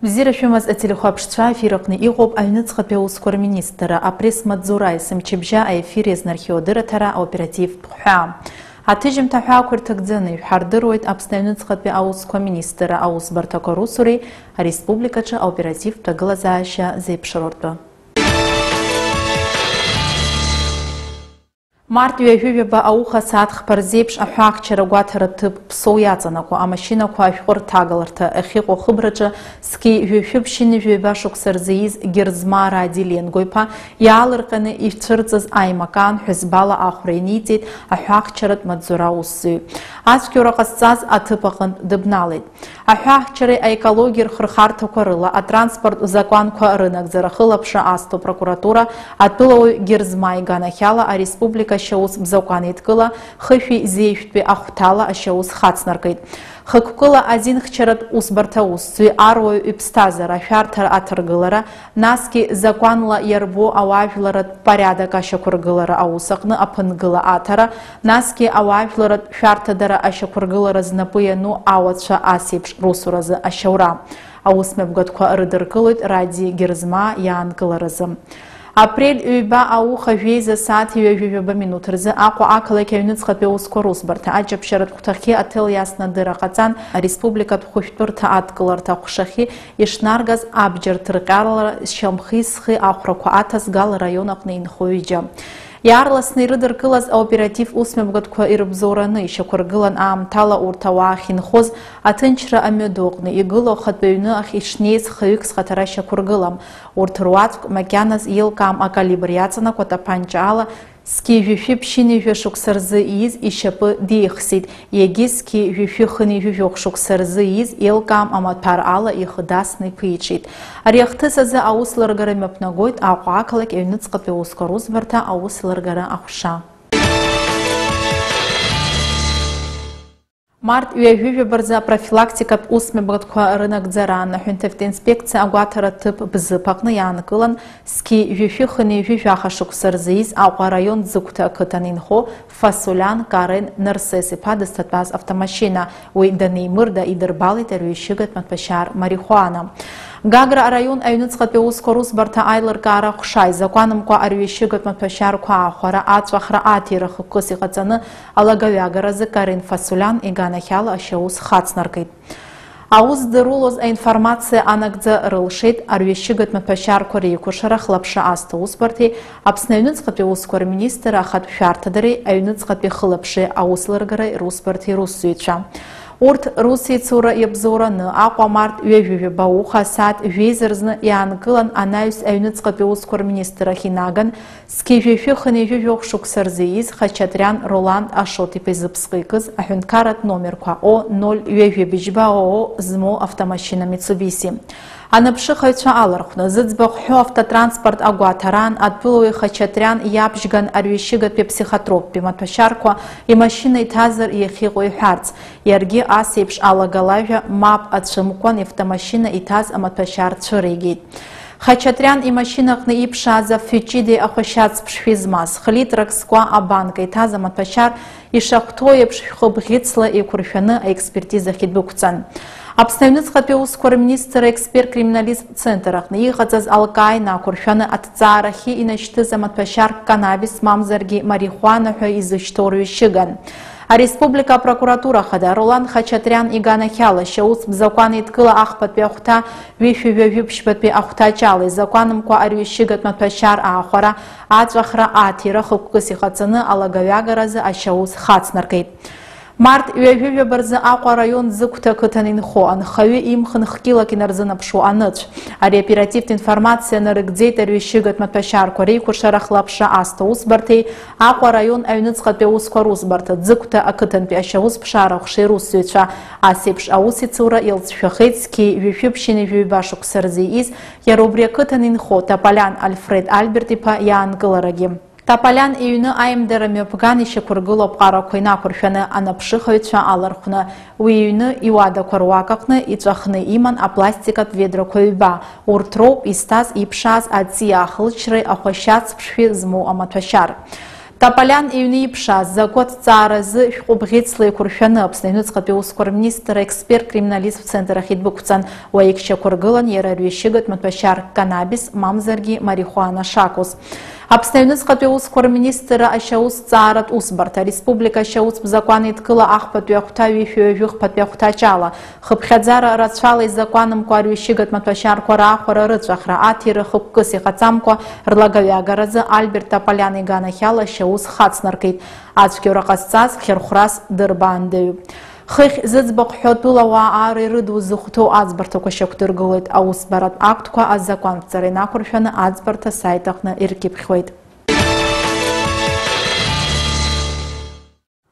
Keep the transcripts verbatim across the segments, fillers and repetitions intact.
Бзиара шәымаз, ателехәаԥшцәа, аефир аҟны иҟоуп аҩныҵҟатәи аусқәа рминистрра апресс-маҵзура есымчыбжьа аефир иазнархиоу адырраҭара аоперативтә хҳәаа. Аҭыжьымҭа аҳәаақәа ирҭагӡаны ишәҳардыруеит Аԥсны аҩныҵҟатәи аусқәа министрра аусбарҭақәа русуреи ареспубликаҿы аоперативтә ҭагылазаашьа зеиԥшроу ртәы. Март ҩажәи жәаба ауха асааҭ хԥа рзеиԥш аҳәаахьчара гәаҭара ҭыԥ Ԥсоу иаҵанакуа амашьынақәа ашәҟәы рҭагаларҭа ахьыҟоу ахыбраҿы зқьи жәшәи ԥшьынҩажәи ҩба шықәса рзы ииз Герзмаа Радиленго-иԥа иаалырҟьаны ицәырҵыз аимак аан ҳәызбала ахәра иниҵеит аҳәаахьчаратә маҵзура аусзуҩ. Ацәгьоура ҟазҵаз аҭыԥ аҟынтә дыбналеит. Аҳәаахьчареи аекологиеи рхырхарҭақәа рыла атранспорттә закәанқәа рынагӡара ахылаԥшра азҭо апрокуратура атәылауаҩ Герзмаа иганахьала ареспублика ашьаус бзакәан еидкыла хышәи зеижәтәи ахәҭала ашьаус хацнаркит. Хықәкыла азинхьчаратә усбарҭа аусзуҩ аруаҩ иԥсҭазаара ашәарҭара аҭаргылара, насгьы закәанла иарбоу ауаажәларратә порядок ашьақәыргылара аус аҟны аԥынгыла аҭара, насгьы ауаажәларратә шәарҭадара ашьақәыргылара знапы иану ауацәа ас еиԥш русуразы ашьаура. Аусмҩаԥгатәқәа рыдыркылоит Радиа Герзмаа иаанкыларазы. Апрель ҩба ауха жәеиза асааҭ ҩажәи жәаба минуҭ рзы Аҟәа ақалақь аҩныҵҟатәи аусқәа русбарҭа аҷаԥшьаратә хәҭахьы аҭел иасны адырра ҟаҵан, ареспубликатә хәышәтәырҭа адкыларҭа аҟәшахьы ишнаргаз абџьар ҭырҟьарала шьамхи схи ахәрақәа аҭазгала араион аҟны инхо ҩыџьа. Иаарласны ирыдыркылаз аоператив усмҩаԥгатәқәа ирыбзоураны ишьақәыргылан аамҭала урҭ ауаа ахьынхоз аҭынчра амҩаду аҟны игылоу ахатәы аҩны ахь ишнеиз хаҩык зхаҭара шьақәыргылам. Урҭ руаӡәк макьаназ еилкаам акалибр иаҵанакуа атапанча ала зқьи жәшәи ԥшьынҩажәи шықәса рзы ииз ишьапы деихсит, егьи зқьи жәшәи хынҩажәи жәохә шықәса рзы ииз еилкаам амаҭәар ала ихы дасны иԥиҽит. Ари ахҭыс азы аус лыргара мҩаԥнагоит Аҟәа ақалақь аҩныҵҟатәи аусқәа русбарҭа аус лыргара аҟәша. Март ҩажәи жәаба рзы апрофилактикатә усмҩаԥгатәқәа рынагӡараан аҳәынҭавтоинспекциа агәаҭара ҭыԥ Бзыԥ аҟны иаанкылан, зқьи жәшәи хынҩажәи жәаха шықәса рзы ииз Аҟәа араион Ӡыгәҭа ақыҭан инхо Фасулиан Карен Нарсес-иԥа дызҭатәаз автомашьына, уи данеимырда идырбалеит арҩашьыгатә маҭәашьар марихуана. Гагра араион аҩныҵҟатәи аусқәа русбарҭа аилыркаара аҟәша изакәанымкәа арҩашьыгатә маҭәашьарқәа аахәара, аҵәахра, аҭира хықәкыс иҟаҵаны, алагаҩагаразы Карен Фасулиан иганахьала ашьаус хацнаркит. Аус здырулоз аинформациа анагӡа рылшеит арҩашьыгатә маҭәашьарқәа реикәыршара хылаԥшра азҭо усбарҭеи Аԥсны аҩныҵҟатәи аусқәа рминистр ахатә шәарҭадареи аҩныҵҟатәи ахылаԥшреи аус лыргареи русбарҭеи русзуҩцәа. Урҭ русеицура иабзоураны Аҟәа март ҩажәи жәаба ауха асааҭ жәеиза рзы иаанкылан анаҩс аҩныҵҟатәи аусқәа рминистр ахь инаган, зқьи жәшәи хынҩажәи жәохә шықәса рзы ииз Хачатриан Роланд Ашот-иԥа изы ԥсҟы икыз аҳәынҭқарратә номерқәа О ноль ҩажәи быжьба О О змоу автомашьына Мицубиси. Анаԥшыхаҩцәа алархәны, зыӡбахә ҳәоу автотранспорт агәаҭараан атәылауаҩ Хачатриан иабжьган арҩашьыгатәи аԥсихотроптәи маҭәашьарқәа имашьына иҭазар иахьыҟоу иҳәарц, иаргьы ас еиԥш алагалажәа мап ацәымкәан, автомашьына иҭаз амаҭәашьар цәыригеит. Хачатриан имашьынаҟны иԥшааз афҩы ҷыдеи ахәашьац ԥшшәи змаз, хлитрак зкуа абанка иҭаз амаҭәашьар ишахәҭоу еиԥш шәҟәы бӷьыцла еиқәыршәаны аекспертизахь идәықәҵан. Аԥсны аҩныҵҟатәи аусқәа рминистр аексперт-криминалисттә центр аҟны иҟаҵаз алкаа инақәыршәаны аҭҵаарахьы инашьҭыз амаҭәашьар канабис мамзаргьы марихуана ҳәа изышьҭоу рҩашьыган. Ареспублика апрокуратура хада Ролан Хачатриан иганахьала шьаус бзакәан еидкыла ахԥатәи ахәҭа ҩышәи жәаҩыԥшьбатәи ахәҭаҷ ала изакәанымкәа арҩашьыгатә маҭәашьар аахәара, аҵәахра, аҭира хықәкыс иҟаҵаны алагаҩагаразы ашьаус хацнаркит. Март ҩажәи жәаба рзы Аҟәа араион Ӡыгәҭа ақыҭан инхо анхаҩы имхын хкилак инарзынаԥшуа аныцә. Ари аоперативтә информациа нарыгӡеит арҩашьыгатә маҭәашьарқәа реикәыршара хлаԥшра азҭо усбарҭеи Аҟәа араион аҩныҵҟатәи аусқәа русбарҭа Ӡыгәҭа ақыҭантәи ашьаус ԥшаара аҟәшеи русзуҩцәа. Ас еиԥш аусеицура иалҵшәахеит зқьи жәшәи ԥшьынҩажәи ҩба шықәса рзы ииз, иара убри ақыҭан инхо Таполиан Альфред Альберт-иԥа иаанкыларагьы. Таполиан иҩны аимдара мҩаԥган ишьақәыргылоу аԥҟарақәа инақәыршәаны анаԥшыхаҩцәа алархәны, уи иҩны иуадақәа руак аҟны иҵәахны иман апластикатә ведрақәа ҩба, урҭ роуп изҭаз иԥшааз аҵиаа ахылҵшьҭреи ахәашьац ԥшшәи змоу амаҭәашьар. Тополиан иҩны иԥшааз закәытә ҭҵааразы шәҟәы бӷьыцла еиқәыршәаны Аԥсны аҩныҵҟатәи аусқәа рминистр аексперт-криминалист центр ахь идәықәҵан. Уа иҽшьақәыргылан иара арҩашьыгатә маҭәашьар канабис, мамзаргьы марихуана шакәыз. Аԥсны аҩныҵҟатәи аусқәа рминистрра ашьаус ҭҵааратә усбарҭа, ареспублика ашьаустә закәан еидкыла ахԥатәи ахәҭа ҩышәи ҩажәи хԥатәи ахәҭаҷ ала, хыԥхьаӡара рацәала изакәанымкәа арҩашьыгатә маҭәашьарқәа раахәара, рыҵәахра, аҭира хықәкыс иҟаҵамкәа рлагаҩагаразы Альберт Тополиан иганахьала ашьаус хацнаркит. Ацәгьоура ҟазҵаз хьырхәрас дырбаандаҩуп. Хыхь зыӡбахә ҳәоу атәылауаа ааира ирыду зыхәҭоу аӡбарҭақәа шьақәдыргылоит. Аусбаратә актқәа азакәанԥҵара инақәыршәаны аӡбарҭа асаит аҟны иркьыԥхьуеит.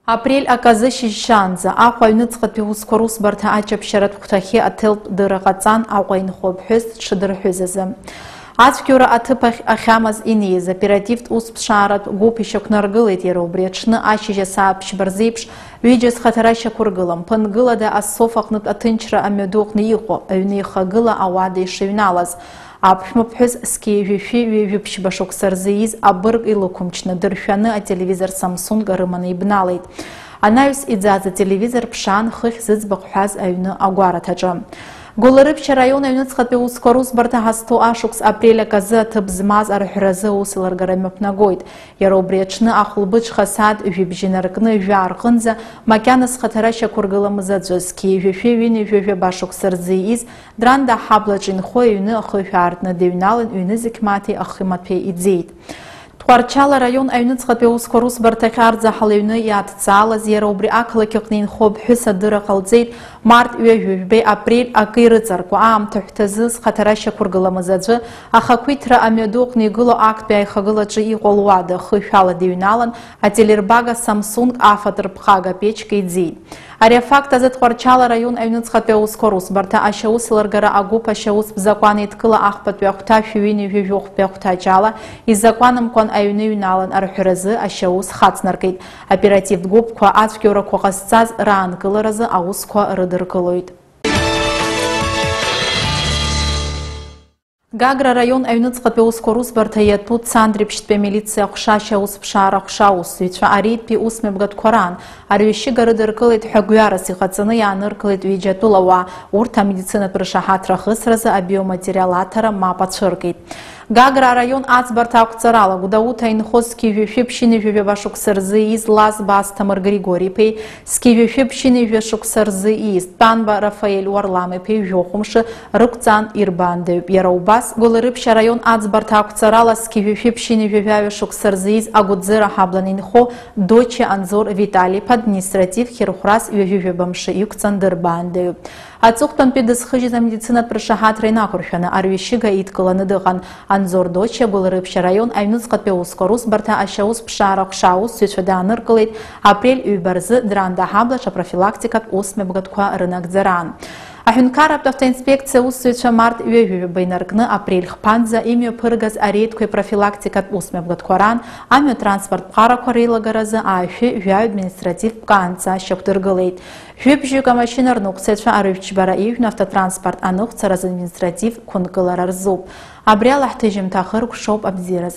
Апрель аказы шьыжьшаанӡа Аҟәа аҩныҵҟатәи аусқәа русбарҭа аҷаԥшьаратә хәҭахьы аҭелтә дырра ҟаҵан Аҟәа инхо аԥҳәыс дшыдырҳәыз азы. Ацәгьоура аҭыԥ ахь ахьамаз инеиз оперативтә усԥшааратә гәыԥ ишьақәнаргылеит иара убри аҽны ашьыжь асааҭ ԥшьба рзеиԥш ҩыџьа зхаҭара шьақәыргылам, ԥынгылада асоф аҟнытә аҭынчра амҩаду аҟны иҟоу аҩны ихагыла ауада ишыҩналаз. Аԥшәма ԥҳәыс зқьи жәшәи ҩажәи ԥшьба шықәса рзы ииз абырг илықәымчны, дыршәаны ателевизор Samsung рыманы ибналеит. Анаҩс иӡаз ателевизор ԥшаан хыхь зыӡбахә ҳәаз аҩны агәараҭаҿы. Гәылрыԥшь араион аҩныҵҟатәи аусқәа русбарҭа ҳазҭоу ашықәс апрель аказы аҭыԥ змаз арҳәразы аус еилыргара мҩаԥнагоит. Иара убри аҽны ахәылбыҽха асааҭ жәибжь инаркны жәаа рҟынӡа макьана зхаҭара шьақәыргыламыз аӡәы, зқьи жәшәи ҩынҩажәи жәаба шықәса рзы ииз, Дранда аҳаблаҿ инхо иҩны ахышә аартны дыҩналан, ҩны зықьмаҭи ахымаҭәеи иӡеит. Тҟәарчал араион аҩныҵҟатәи аусқәа русбарҭахь арзаҳал аҩны иадҵаалаз, иара убри ақалақь аҟны инхо аԥҳәыс адырра ҟалҵеит, март ҩажәи жәбеи апрель акы ирыҵаркуа аамҭа ҳәҭазы зхаҭара шьақәыргыламыз аӡәы, ахақәиҭра амҩаду аҟны игылоу актәи аихагылаҿы иҟоу луада ахышә ала дыҩналан, ателербага Samsung афатә рԥхага печка иӡеит. Ари афакт азы Тҟәарчал араион аҩныҵҟатәи аусқәа русбарҭа ашьаус еилыргара агәыԥ ашьаус закәан еидкыла ахԥатәи ахәҭа шәи ҩынҩажәи жәохәтәи ахәҭаҷ ала изакәанымкәан аҩны иҩналан арҳәразы ашьаус хацнаркит. Оперативтә гәыԥқәа ацәгьоурақәа ҟазҵаз раанкыларазы аусқәа рыдыркылоит. Гагра араион аҩныҵҟатәи аусқәа русбарҭа иатәу Цандрыԥшьтәи амилициа аҟәша ашьаус ԥшаара аҟәша аусзуҩцәа аритәи усмҩаԥгатәқәа раан арҩашьыга рыдыркылеит ҳәа гәҩарас иҟаҵаны иааныркылеит ҩыџьа атәылауаа, урҭ амедицинатә рышаҳаҭра ахысразы абиоматериал аҭара мап ацәыркит. Гагра араион аӡбарҭа ақәҵарала Гәдоуҭа инхоз зқьи жәшәи ԥшьынҩажәи жәаба шықәса рзы ииз Лазба Асҭамыр Григори-иԥеи, зқьи жәшәи ԥшьынҩажәи шықәса рзы ииз Тәанба Рафаель Уарлам-иԥеи жәохә мшы рықәҵан ирбаандаҩуп. Иара убас, Гәылрыԥшь араион аӡбарҭа ақәҵарала зқьи жәшәи ԥшьынҩажәи жәаҩа шықәса рзы ииз Агәыӡыра аҳаблан инхо Дочиа Анзор Витали-иԥа административ хьырхәрас ҩажәи жәаба мшы иқәҵан дырбаандаҩуп. Аҵыхәтәантәи дызхыжьыз амедицинатә рышаҳаҭра инақәыршәаны арҩашьыга идкыланы дыҟан. Анзор Дочиа Гәылрыԥшь араион аҩныҵҟатәи аусқәа русбарҭа ашьаус ԥшаара аҟәша аусзуҩцәа дааныркылеит апрель ҩба рзы Дранда аҳаблаҿ апрофилактикатә усмҩаԥгатәқәа рынагӡараан. Аҳәынҭқарратә автоинспекциа аусзуҩцәа март ҩажәи жәаба инаркны апрель хԥанӡа имҩаԥыргаз ареидқәеи профилактикатә усмҩаԥгатәқәа раан амҩа транспорттә ԥҟарақәа реилагаразы аашәи жәаҩа административтә ԥкаанҵа шьақәдыргылеит. Жәибжьҩык амашьына рныҟәцаҩцәа арыжәтә џьбара ижәны автотранспорт аныҟәцараз административ қәынкылара рзуп. Абри ала ҳҭыжьымҭа ахыркәшоуп абзиараз.